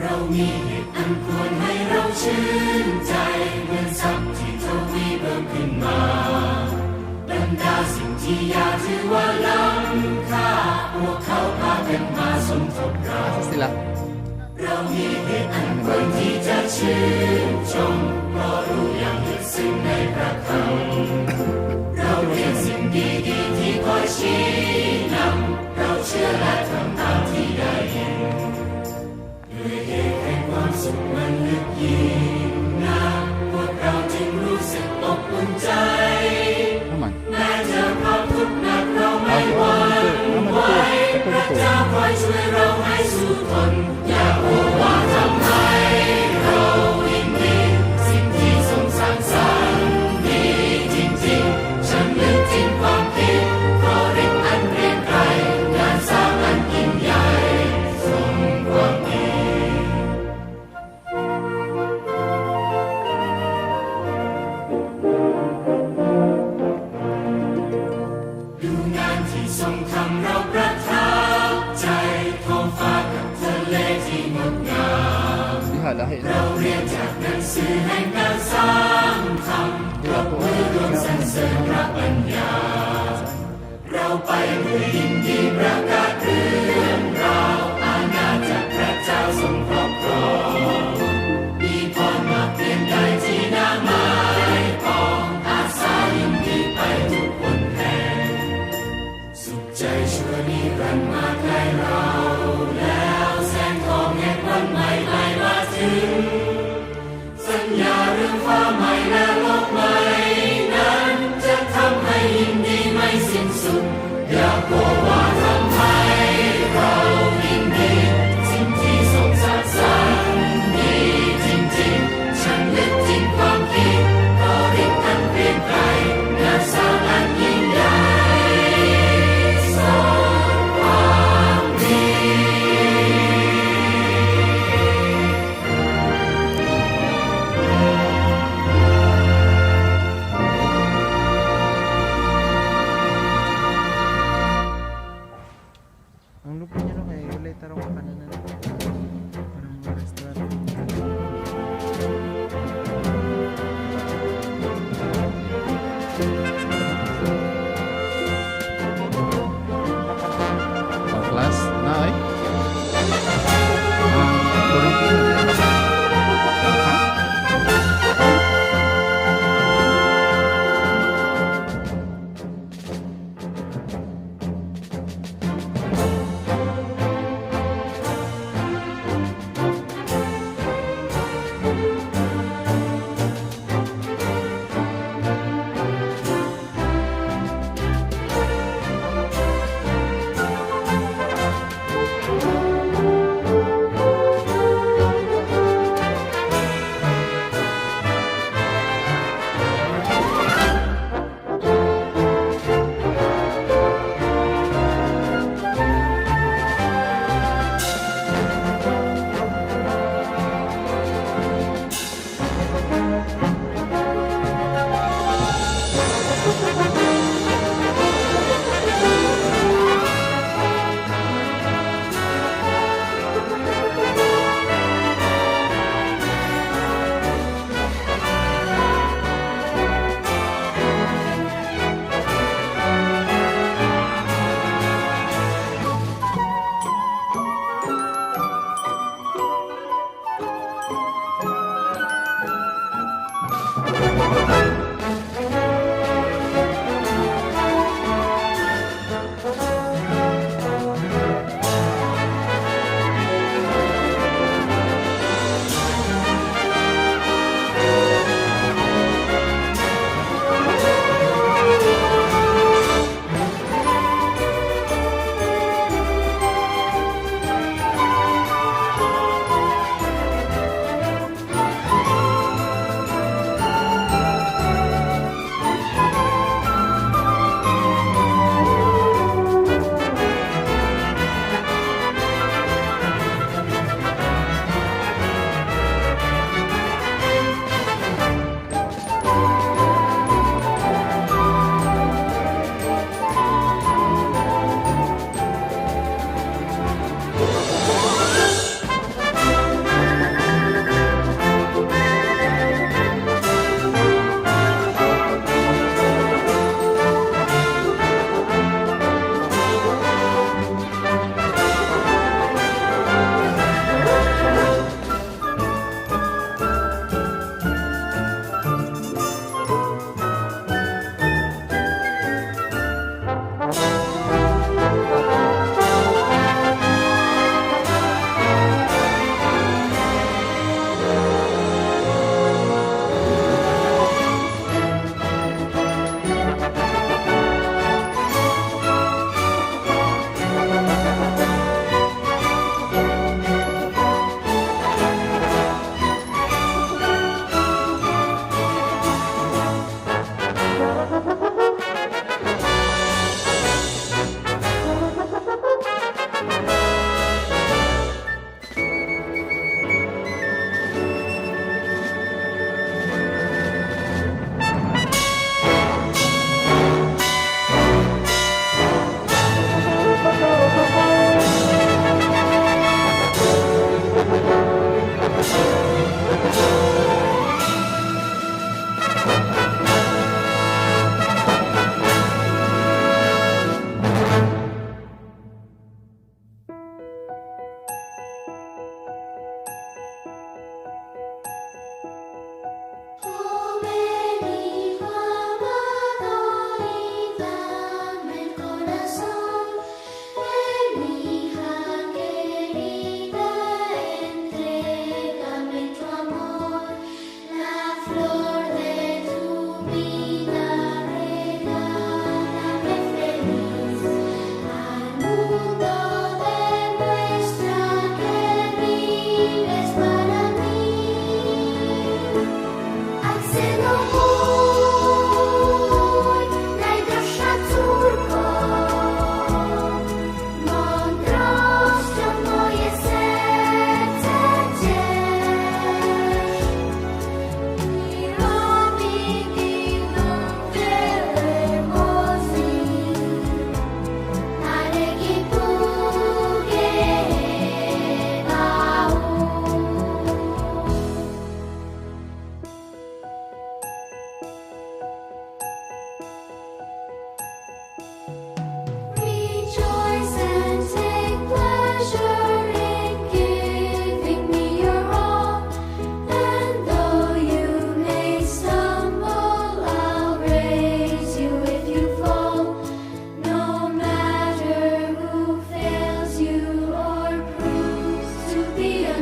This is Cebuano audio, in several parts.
เรามีเหตุอันควรให้เราชื่นใจเหมือนทรัพย์ที่ทวีเพิ่มขึ้นมาบรรดาสิ่งที่ยาถือว่าล้ำค่าพวกเขาพากันมาสมทบเรา Asa sila? เรามีเหตุอันควรที่จะชื่นชมเพราะรู้อย่างลึกซึ้งในพระคำเราเรียนสิ่งดีๆที่คอยชี้นำเราเชื่อและทำตามที่ได้ยินด้วยเหตุแห่งความสุขมันลึกยิ่งนักพวกเราจึงรู้สึกอบอุ่นใจ Naman. แม้เจอความทุกข์หนักเราไม่หวั่น Naman ไหว dito. พระ Ito dito. เจ้าคอยช่วยเราให้สู้ทน อย่าโอวาทำให้เรายินดีสิ่งที่ทรงสร้างสรรค์ดีจริงๆ ฉันลึกจริงความคิดเพราะฤทธิ์อันเกรียงไกรงานสร้างอันยิ่งใหญ่ทรงความดี ดูงานที่ทรงทำเราประทับใจท้องฟ้ากับทะเลที่งดงาม Diha, lahi. เราเรียนจากหนังสือแห่งการสร้างธรรมปรบมือร่วมสรรเสริญพระปัญญา เราไปด้วยยินดีประกาศเรื่องราวอาณาจักรพระเจ้าทรงครอบครองมีพรมาเพียงใดที่น่าหมายปองอาสายินดีไปทุกคนแห่ง สุขใจชั่วนิรันดร์มาใกล้เราแล้วแสงทองแห่งวันใหม่ใกล้มาถึง สัญญาเรื่องฟ้าใหม่และโลกใหม่นั้นจะทำให้ยินดีไม่สิ้นสุด อย่ากลัวว่าทำให้เรายินดี สิ่งที่ทรงสร้างสรรค์ดีจริงๆ ฉันลึกจริงความคิดเพราะฤทธิ์อันเกรียงไกรงานสร้างอันยิ่งใหญ่ทรงความดี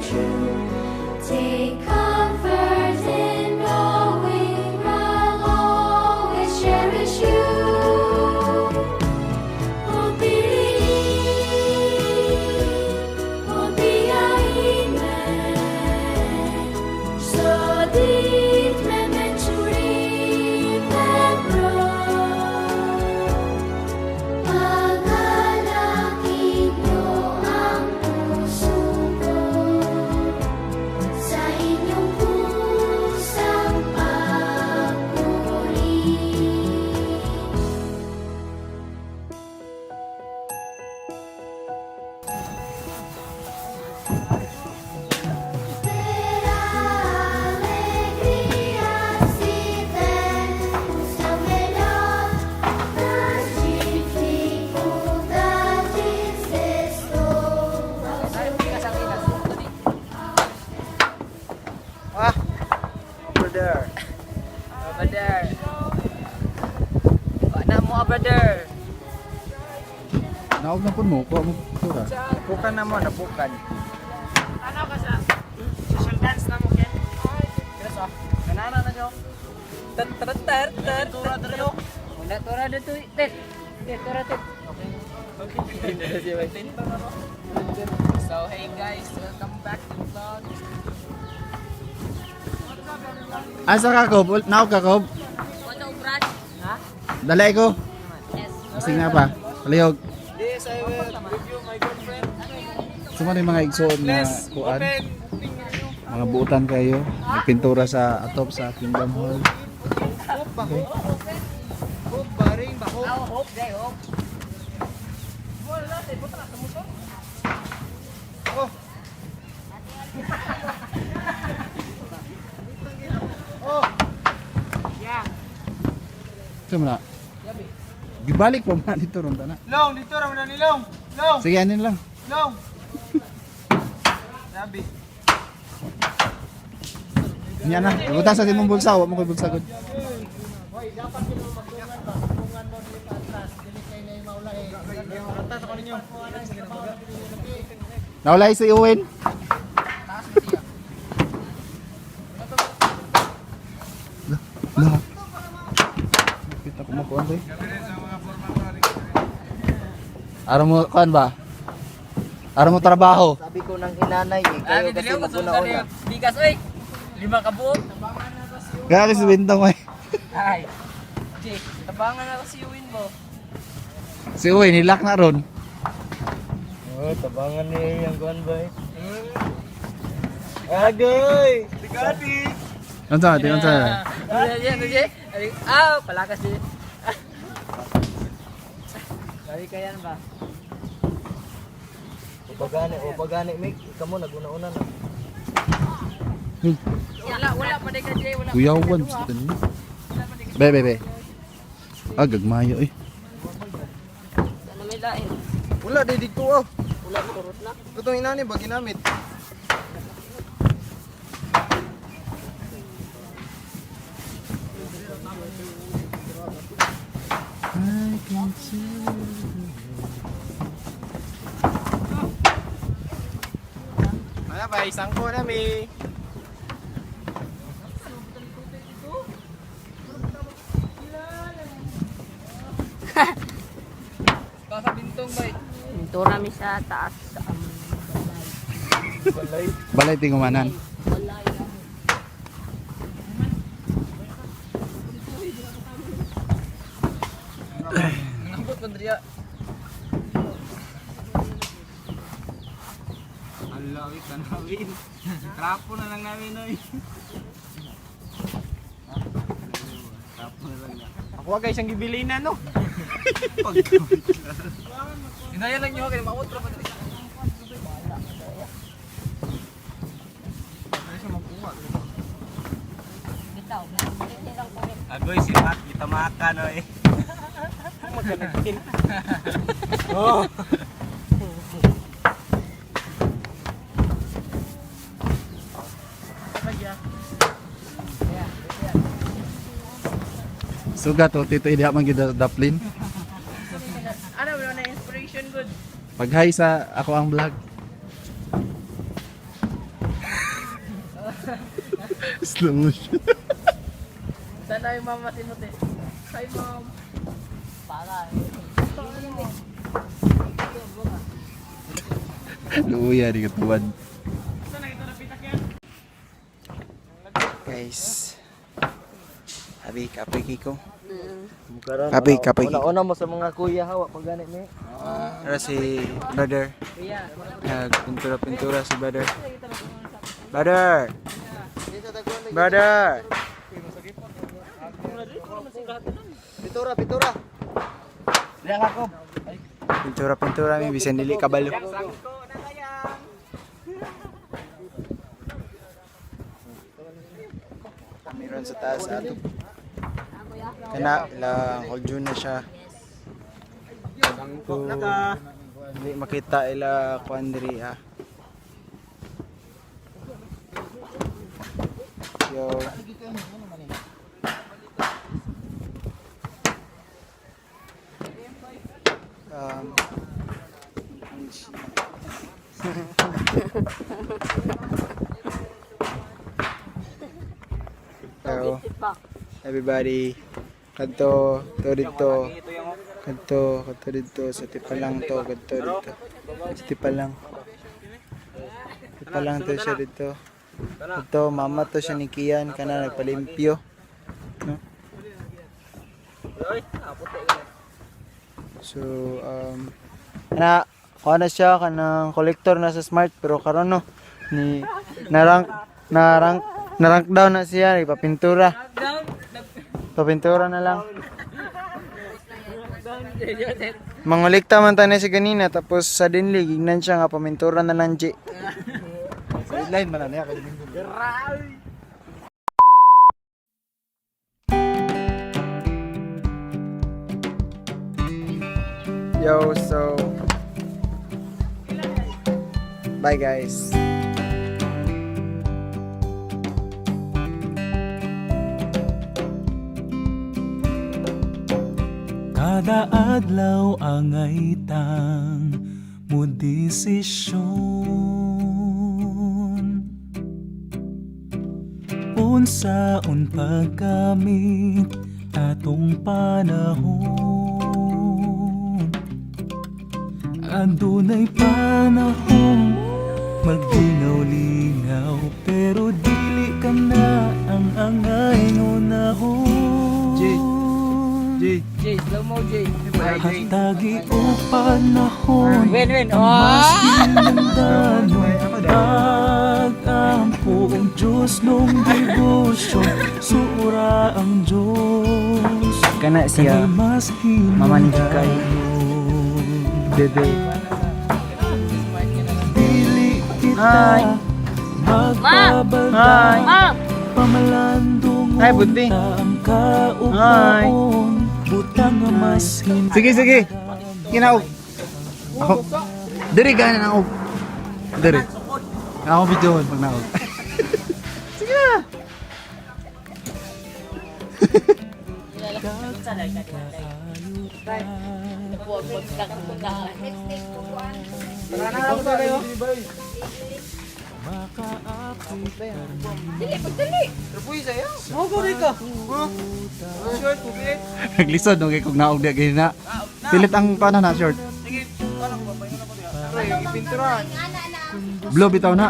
and true. Take comfort in knowing I'll always cherish you. Obiri, Obia ime, Çdo ditë me mençuri vepro. Pagalakin niyo ang puso ko sa inyong kusang pagpuri. Per alegria se der o seu melhor, nas dificuldades estou ao seu Ah, over there. Oh, brother. Wala mo, ah, brother. Naog na po mo, kuha mo picture ah. Bukan na mo, nabukan. Ano ka sa social dance na mo, Ken? Kaya sa? Kanana na siya. Tar tar tar tar tura tura. Wala tura dito. Tet. Tet tura tet. Okay. Okay. So hey guys, welcome back to the vlog. Asa ka, Kob? Naog ka, Kob? Wala brad. Ha? Dalay ko. Yes. Asing na pa. Palihog. Yes, I will review my girlfriend. Suma na yung mga igsoon na Please, kuan. open. Mga buutan kayo. May pintura sa atop sa Kingdom Hall. Hope, ba? Hope. Hope, baring, ba? Hope. Oh, hope, day, hope. Oh. Oh. Ito mo na. Gibalik pa man dito ron ta na. Long, dito raman na ni Long. Long, Sige, anin lang. long. Sabi. Nya na. Ibutan sa imong bulsa, wa mo koy bulsa gud. Atas ako ninyo. Naulay si Owen. La. La. Kita ko makuan ba? Araw mo kuan ba? Araw mo trabaho. Sabi ko ng hinanay eh, kayo Ah, kasi maguna-una. Bigas oy. Lima ka buok. Kaya si Bintang eh. Ay. Jake, tabangan na kasi win mo. Si Owen hilak na ron. Oh, tabangan niya yung kuan ba eh. Agoy! Sigati! Unsa di unsa? Ano yan, ano yan? Ah, palakas din. Sabi ka yan ba? Upagani, upagani, Mick. Ikaw mo, naguna-una na. Wala, wala pa ka Jay, wala. Kuyawan sa tanin. Be be be. Ah, gagmayo eh. Ano may lain? Wala, di dito oh. Wala turot na. Itong inani ba ginamit? I can see. Wala ba, isang ko na mi. Baka bintong bay. Pintura mi sa taas sa among balay. Balay tingumanan. Balay. Nangabot man driya. Ala, wait, tanawin. Trapo na lang namin, oy. Trapo na lang na. Ako guys, ang gibilina, no? Hinaya lang niyo kay mautro pa driya. Agoy, si Mac, gitamakan, oy. Magkanagin. Oh. Sugat oh, tito idiha man gid daplin. Ano ba na inspiration good? Pag-hi sa ako ang vlog. Slow motion. Sana yung mama si Mute. Hi, mom. Para. Luya, di katuwad. Guys. Abi, kapoy kiko. Kapoy, kapoy kiko. Una mo sa mga kuya hawa pag ganit ni. Ara si brother. Nagpintura-pintura si brother. Brother! Brother! Pintura, pintura. Pintura-pintura mi bisan dili kabalo. Meron sa taas ato. Kana ilang June na siya. Kung Hindi makita ila kuan diri ah. Yo. Um, Hello, everybody. Kadto, to dito. Kadto, kadto dito sa tipalang to, kadto dito. Sa tipalang. Tipalang to siya dito. Kadto, mama to siya ni Kian kana nagpalimpyo. No? So, na kuha na siya kanang collector na sa Smart pero karon no ni narank narank narank down na siya ipapintura. Papintura na lang. Mangolekta man tayo siya ganina tapos suddenly gignan siya nga pamintura na lang G. Sideline man na niya. Yo, so bye guys. Kada adlaw angay tang mo desisyon. Unsaon paggamit atong panahon? Adunay panahon maglingaw-lingaw, pero dili ka na ang angay ngunahon. G. G. Jay, slow mo, Jay. Hatagi o panahon. Win, win. Ang mas Oh! hinandanon. Pag-ampo ang Diyos nung debosyon. Suura ang Diyos. Kana siya Kanay mas Mama ni Jukay. hinandanon. Bebe. Dili kita Hi. magbabalda. Hi. Ma'am! Pamalandungon Hi, Bunti. ta ang kaugmaon. Butang nga mas Sige, sige. Kinaog. Ako. Diri ka na naog. Diri. Ako videoon pag naog. Sige na. Naglisod no kay kog naog di kay na. Pilit ang pana na short. Blow bitaw na.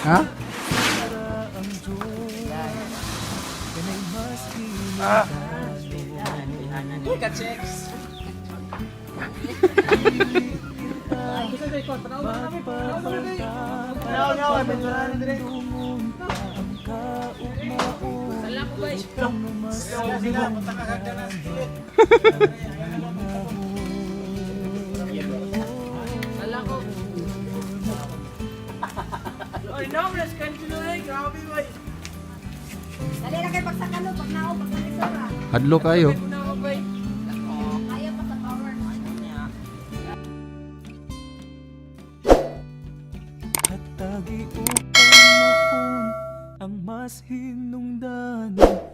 Ha? Dali na kay pagsakalo, pag nao, pag nalisora. Hadlo kayo. Kaya pa sa power. Hatagi o panahon. Mas hinungdanon.